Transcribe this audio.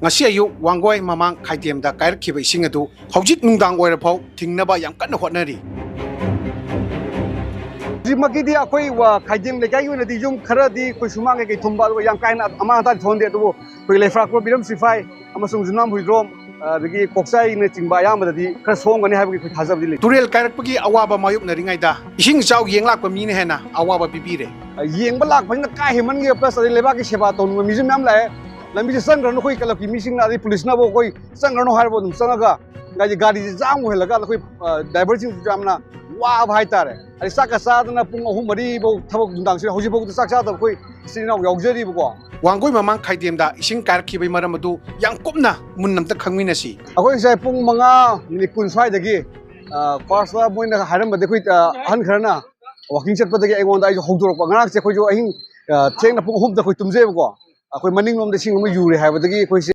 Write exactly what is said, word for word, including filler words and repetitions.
ꯉꯁꯤ ꯑꯌꯨꯛ ꯋꯥꯡꯒꯣꯏ ꯃꯃꯥꯡ ꯈꯥꯏꯗꯦꯝꯗ ꯀꯥꯏꯔꯛꯈꯤꯕ ꯏꯁꯤꯡ ꯑꯗꯨ ꯍꯧꯖꯤꯛ ꯅꯨꯡꯗꯥꯡ ꯑꯣꯏꯔꯐꯥꯎ ꯊꯤꯡꯅꯕ ꯌꯥꯝ ꯀꯟꯅ ꯍꯣꯠꯅꯔꯤ꯫ ꯍꯧꯖꯤꯛꯃꯛꯀꯤꯗꯤ ꯑꯩꯈꯣꯏ, ꯑ, ꯈꯥꯏꯗꯦꯝ ꯂꯩꯀꯥꯏꯒꯤ ꯑꯣꯏꯅꯗꯤ ꯌꯨꯝ ꯈꯔꯗꯤ ꯑꯩꯈꯣꯏ ꯁꯨꯃꯥꯡ ꯀꯩꯀꯩ ꯊꯨꯝꯕ, ꯑꯗꯨꯒ ꯌꯥꯝ ꯀꯥ ꯍꯦꯟꯅ ꯑꯃꯥꯡ ꯑꯇꯥ ꯊꯣꯛꯍꯟꯗꯦ꯫ ꯑꯗꯨꯕꯨ ꯑꯩꯈꯣꯏ ꯂꯩꯐ꯭ꯔꯥꯛꯄ ꯕꯤꯔꯝ ꯁꯤꯐꯥꯏ ꯑꯃꯁꯨꯡ ꯖꯨꯅꯥꯝ ꯍꯨꯏꯗ꯭ꯔꯣꯝ, ꯑ, ꯑꯗꯒꯤ ꯀꯣꯛꯆꯥꯏꯅꯆꯤꯡꯕ ꯑꯌꯥꯝꯕꯗꯗꯤ ꯈꯔ ꯁꯣꯛꯑꯝꯒꯅꯤ ꯍꯥꯏꯕꯒꯤ ꯑꯩꯈꯣꯏ ꯊꯥꯖꯕꯗꯤ ꯂꯩ꯫ ꯇꯨꯔꯦꯜ ꯀꯥꯏꯔꯛꯄꯒꯤ ꯑꯋꯥꯕ ꯃꯥꯌꯣꯛꯅꯔꯤꯉꯩꯗ ꯏꯁꯤꯡ ꯏꯆꯥꯎ ꯌꯦꯡ ꯂꯥꯛꯄ ꯃꯤꯅ ꯍꯦꯟꯅ ꯑꯋꯥꯕ ꯄꯤꯕꯤꯔꯦ꯫ ꯑ, ꯌꯦꯡꯕ ꯂꯥꯛꯄꯁꯤꯅ ꯀꯥ ꯍꯦꯟꯃꯟꯈꯤꯕ, plus ꯑꯗꯩ ꯂꯩꯕꯥꯛꯀꯤ ꯁꯦꯕꯥ ꯇꯧꯅꯤꯡꯕ ꯃꯤꯁꯨ ꯃꯌꯥꯝ ꯂꯥꯛꯑꯦ꯫ ꯂꯝꯕꯤꯁꯦ ꯆꯪꯈ꯭ꯔꯅꯨ, ꯑꯩꯈꯣꯏ ꯀꯂꯕꯀꯤ ꯃꯤꯁꯤꯡꯅ ꯑꯗꯩ ꯄꯨꯂꯤꯁꯅꯕꯨ ꯑꯩꯈꯣꯏ ꯆꯪꯈ꯭ꯔꯅꯨ ꯍꯥꯏꯔꯕ ꯑꯗꯨꯝ ꯆꯪꯉꯒ, ꯍꯥꯏꯗꯤ ꯒꯥꯔꯤꯁꯦ ꯖꯥꯝ ꯑꯣꯏꯍꯜꯂꯒ ꯑꯩꯈꯣꯏ, ꯑ, ꯗ꯭ꯔꯥꯏꯚꯔꯁꯤꯡꯁꯨ ꯌꯥꯝꯅ ꯋꯥꯕ ꯍꯥꯏꯇꯥꯔꯦ꯫ ꯑꯗꯩ ꯆꯥꯛꯀ ꯆꯥꯗꯅ ꯄꯨꯡ ꯑꯍꯨꯝ ꯃꯔꯤꯐꯧ ꯊꯕꯛ ꯅꯨꯡꯗꯥꯡꯁꯤꯗ ꯍꯧꯖꯤꯛꯐꯥꯎꯗ ꯆꯥꯛ ꯆꯥꯗꯕ ꯑꯩꯈꯣꯏ ꯏꯆꯤꯜ ꯏꯅꯥꯎ ꯌꯥꯎꯖꯔꯤꯕꯀꯣ꯫ ꯋꯥꯡꯒꯣꯏ ꯃꯃꯥꯡ ꯈꯥꯏꯗꯦꯝꯗ ꯏꯁꯤꯡ ꯀꯥꯏꯔꯛꯈꯤꯕꯒꯤ ꯃꯔꯝ ꯑꯗꯨ ꯌꯥꯝ ꯀꯨꯞꯅ ꯃꯨꯟꯅ ꯑꯝꯇ ꯈꯪꯃꯤꯟꯅꯁꯤ꯫ ꯑꯩꯈꯣꯏ ꯉꯁꯥꯏ ꯄꯨꯡ ꯃꯉꯥ ꯃꯤꯅꯤꯠ ꯀꯨꯟ ꯁ꯭ꯋꯥꯏꯗꯒꯤ, ꯑ, first ꯃꯣꯏꯅ ꯍꯥꯏꯔꯝꯕꯗꯤ ꯑꯩꯈꯣꯏ, ꯑ, ꯑꯍꯟ ꯈꯔꯅ ꯋꯥꯀꯤꯡ ꯆꯠꯄꯗꯒꯤ ꯑꯩꯉꯣꯟꯗ ꯑꯩꯁꯨ ꯍꯧꯗꯣꯔꯛꯄ꯫ ꯉꯔꯥꯡꯁꯦ ꯑꯩꯈꯣꯏꯁꯨ ꯑꯍꯤꯡ, ꯑ, ꯊꯦꯡꯅ ꯄꯨꯡ ꯑꯍꯨꯝꯗ ꯑꯩꯈꯣꯏ ꯇꯨꯝꯖꯩꯕꯀꯣ꯫ ꯑꯩꯈꯣꯏ ꯃꯅꯤꯡꯂꯣꯝꯗ ꯏꯁꯤꯡ ꯑꯃ ꯌꯨꯔꯦ ꯍꯥꯏꯕꯗꯒꯤ ꯑꯩꯈꯣꯏꯁꯦ